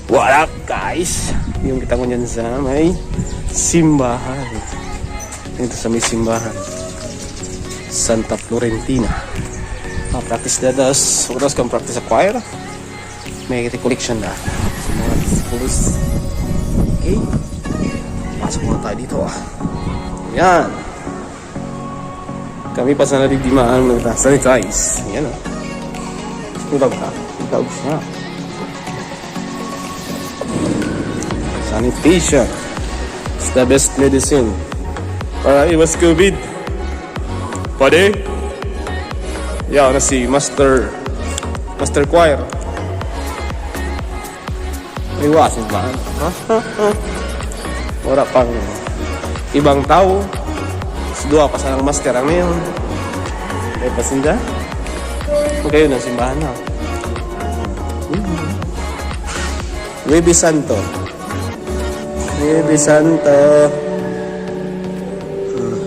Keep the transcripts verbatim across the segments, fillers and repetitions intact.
What up, guys? Yung kita ko dyan sa may simbahan. Dito sa may simbahan. Santa Florentina. Ah, practice na das. Oras kang practice sa choir. May recollection na. Sa mga disciples. Okay. Pasok muna tayo dito, ah. Yan. Kami pa sana digdi maano nagta-sanitize. Yan, ah. Ikaw ka. Ikaw siya. Sanitation is the best medicine para iwas COVID. Pwede? Yan na si Master, Master Choir. Iwasin ba? Wala pang ibang tao. Sa dua pa sanang master ang ngayon. May pasinda? Magayon ang simbahan na. Huwebes Santo. Huwebes Santo. Hmm.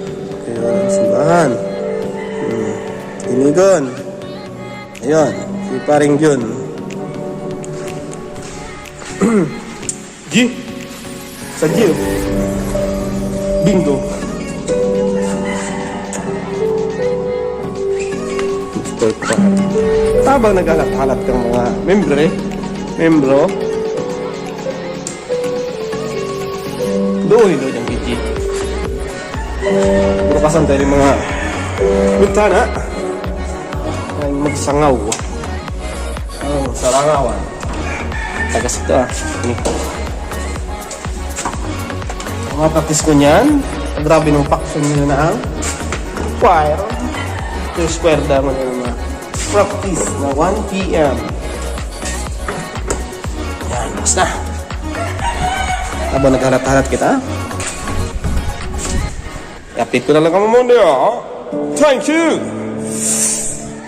Ayun, simbahan. Hmm. Tinigon. Ayun, si Paring Jun. G. Sa G. Bingo. Mister Kwan. Tabang naghalat-halat kang mga membre, membro, doon ito yung G G. Bukasan tayo yung mga bintana. Ay, magsangaw. Oh, sarangawan. Tagas ito, ah. Ini. Ang mga practice ko niyan, grabe ng faction nila na ang choir. Yung square daman nila na practice na one P M. Yan, basta. Habang naghalat-halat kita, i-update ko na lang kamo muna, ah. Thank you!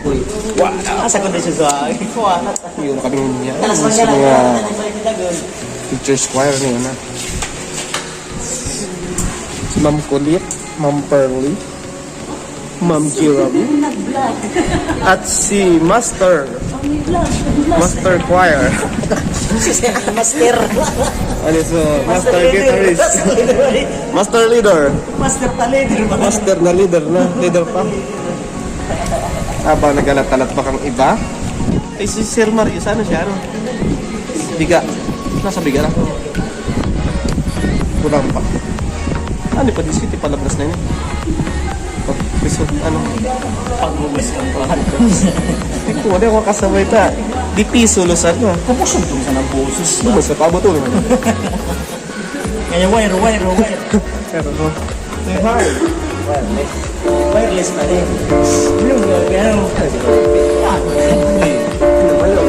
Uy, wala. Asa ko na siya sa akin? Wala. Yun, kami niya. Alas Sa mga teachers choir niya na. Si Ma'am Kulit, Ma'am Pearly, Ma'am Jeremy, at si Master, Master Choir. Master. Ano so, Master Guitarist. Master Leader. Master na leader ba? Master na leader na. Leader pa. Habang naghalat-halat pa kang iba. Ay, si Sir Mario, saan na siya? Ano? Biga. Nasa Biga na. Kulang pa. Ano pa, di city palabras na yun. Pag, ano? Pag-ugas kang pangalan. Hindi ko, wala akong kasabay ta. Di piso, lusad na. Kapusog itong sa nagbusos. Lumas na, paabot ulit. Kaya wire, wire, wire. Pero no. Say hi. Wireless. Wireless pa rin. Blue, ano? Ah, ano?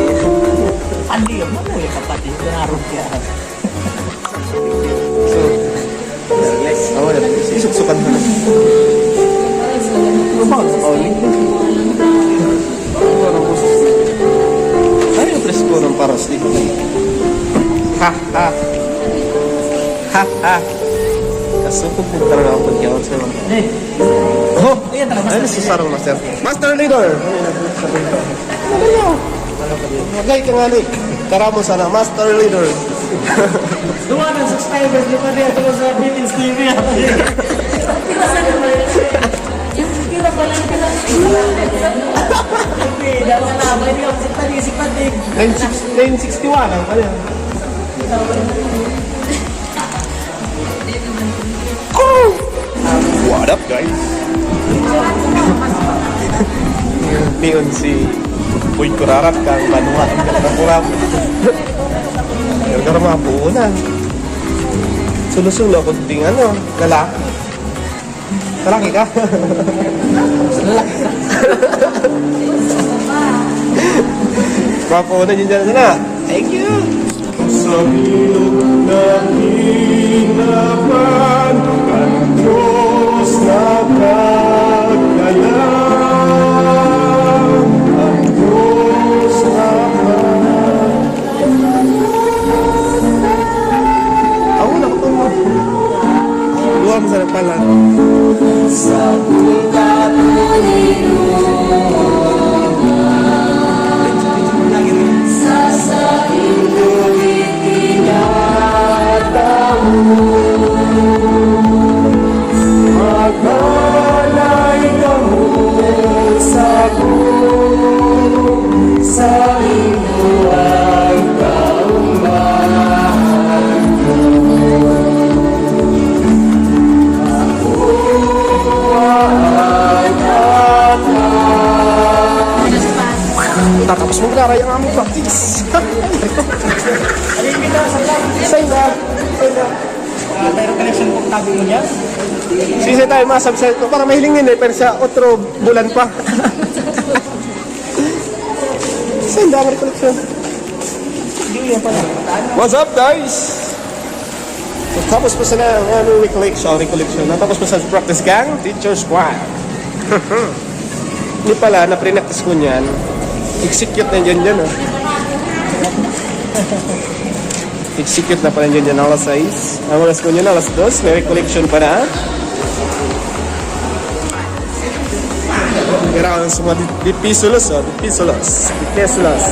Ano yung kapatid? Narong kaya. So, wireless. Oh, wala. Isuksukan mo na. Ano ba? Paulit. Ay, yung presko ng paros, di ko na. Ha, ha. Ha, ha. Kasukog mo talaga ako pagkawag sa mga. Oh, ayan talaga, ay, si Sarong Master. Master Leader! Ano ba yun? Magay ka nga ni. Karamo sana, Master Leader. Duwa ng subscribers, di pa niya ito sa Beatles T V. Hindi, dapat na, pwede ako sa panisip-panig. Nine six, nine sixty-one ang kanya. What up, guys? Niyon si Boy Kurarat kang banwa ang Kurarat. Pero mga puunan. Sulo-sulo ako ding ano, lalaki. Lalaki ka? Lalaki ka? Mga puunan yun dyan sana. Thank you. Sa bilog na kinaban, ang Diyos nakagalang, ang Diyos nakagalang. Ako na, ako na. Luwam sa pala. Sa pagkatuloy mo, sa sa indo Aray, ang among practice. Sa'yo na. Sa'yo na. Ah, mayroon collection po tabi mo niya? Sisi tayo, mga subscribe ko. Para mahiling nila, pero sa otro bulan pa. Sa'yo na, ang collection. Hindi, yan pala. What's up, guys? Tapos pa sana ang aming recollection, recollection. Natapos pa sa practice gang, teacher squad. Di pala, na-practice ko niyan. Execute na dyan, dyan, oh. Execute na pala dyan, dyan, alas sais. Ang oras ko niyan, alas dos. May recollection pa na. Pero ang suma di, di piso los, oh. Di piso los. Di piso los.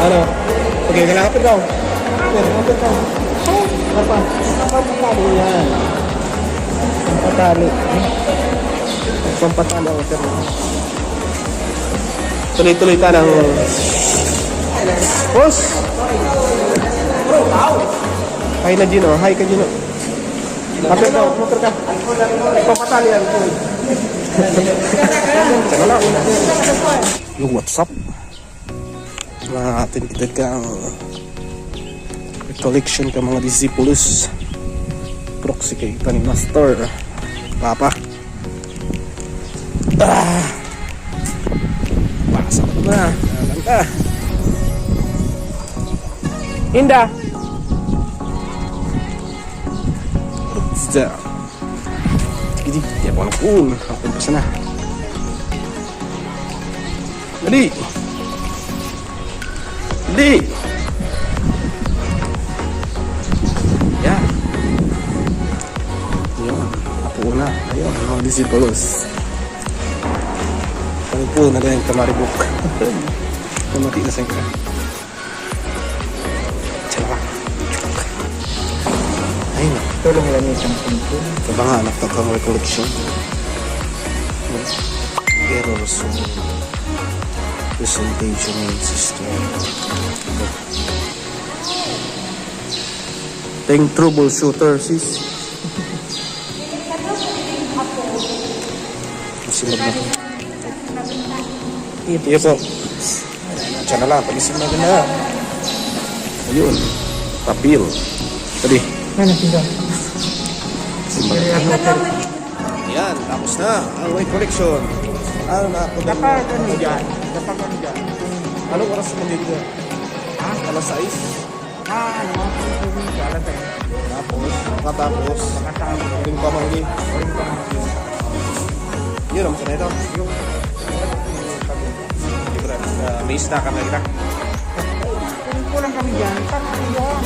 Ano? Okay, kailangan pa ikaw. Okay, okay, ikaw. Ano pa? Ano pa? Ano yan? Pampatali. Pampatali ang internet. Tuloy-tuloy ka ng boss. Hi na, Gino. Hi ka, Gino. Kapit ka, motor ka. Papatali ang tuloy. Yo, what's up? Mga atin kita kang collection ka mga disipulos. Proxy kay Tani Master. Papa. Ah! Pasok na. Ayan ka. Inda. Sa. Hindi, hindi ako alam kung ako pa sana. Dali! Dali! Yan. Yan. Apo na. Ayun, mga disipulos. Ano po na ganyan, kamaribok. Namati na sa inyo. Tiyan na lang. Ayun. Tulong lang isang pinto. Sa mga anak na kang recollection. Error sa presentation ng system. Teng troubleshooter, sis. Masimag na. Iyo po. Siya na lang, pag-isip na na. Ayun. Papel. Pwede. Ano, sila? Simba. Yan, tapos na ang recollection. Ano na, kung Dapat ano dyan? Dapat ano dyan? Anong oras mo dito? Ha? Alas sais? Ah, ano? Alas sais. Tapos, makatapos, Makatapos. Uling pamanggi. Uling pamanggi. Yun, ang sanay daw. Yung, Di ba, ah, may isda ka na kita. Kung kulang kami dyan, tatlo yan.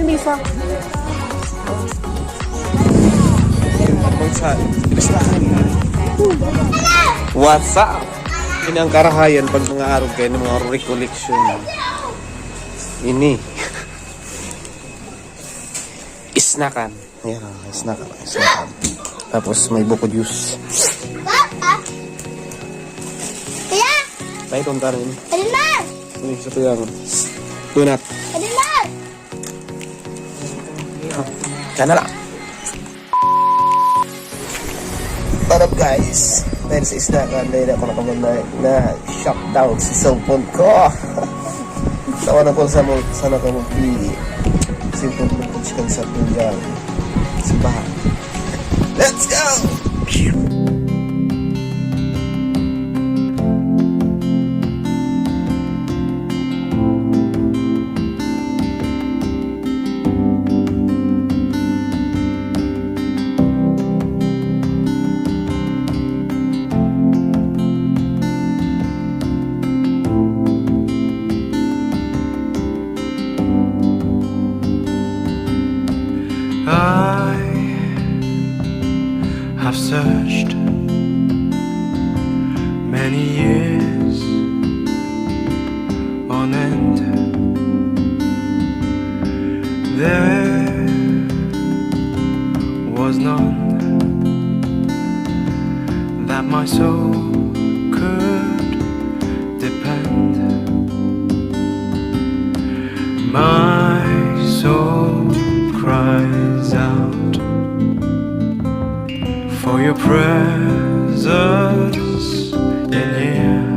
May misa. Pag sa listahan. What's up? Ini ang karahayan pag mga arog kayo ng mga recollection. Ini. Isnakan. Ayan, snack, snack. Tapos may buko juice. Papa! Kuya! Tayo itong kanin. Pwede na! Uy, sa tuyang. Donut. Pwede na! Sana lang. What up, guys? Dahil sa isnakan, dahil ako nakamamay na shutdown sa cellphone ko. Tawanan ko sa mo, sana ka magpili. Simple mo kung sa tuyang. Simbahan. Let's go! I have searched many years on end. There was none that my soul could depend. My soul cries out. Your presence in here,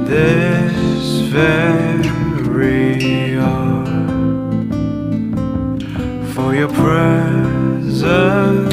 this very hour. For your presence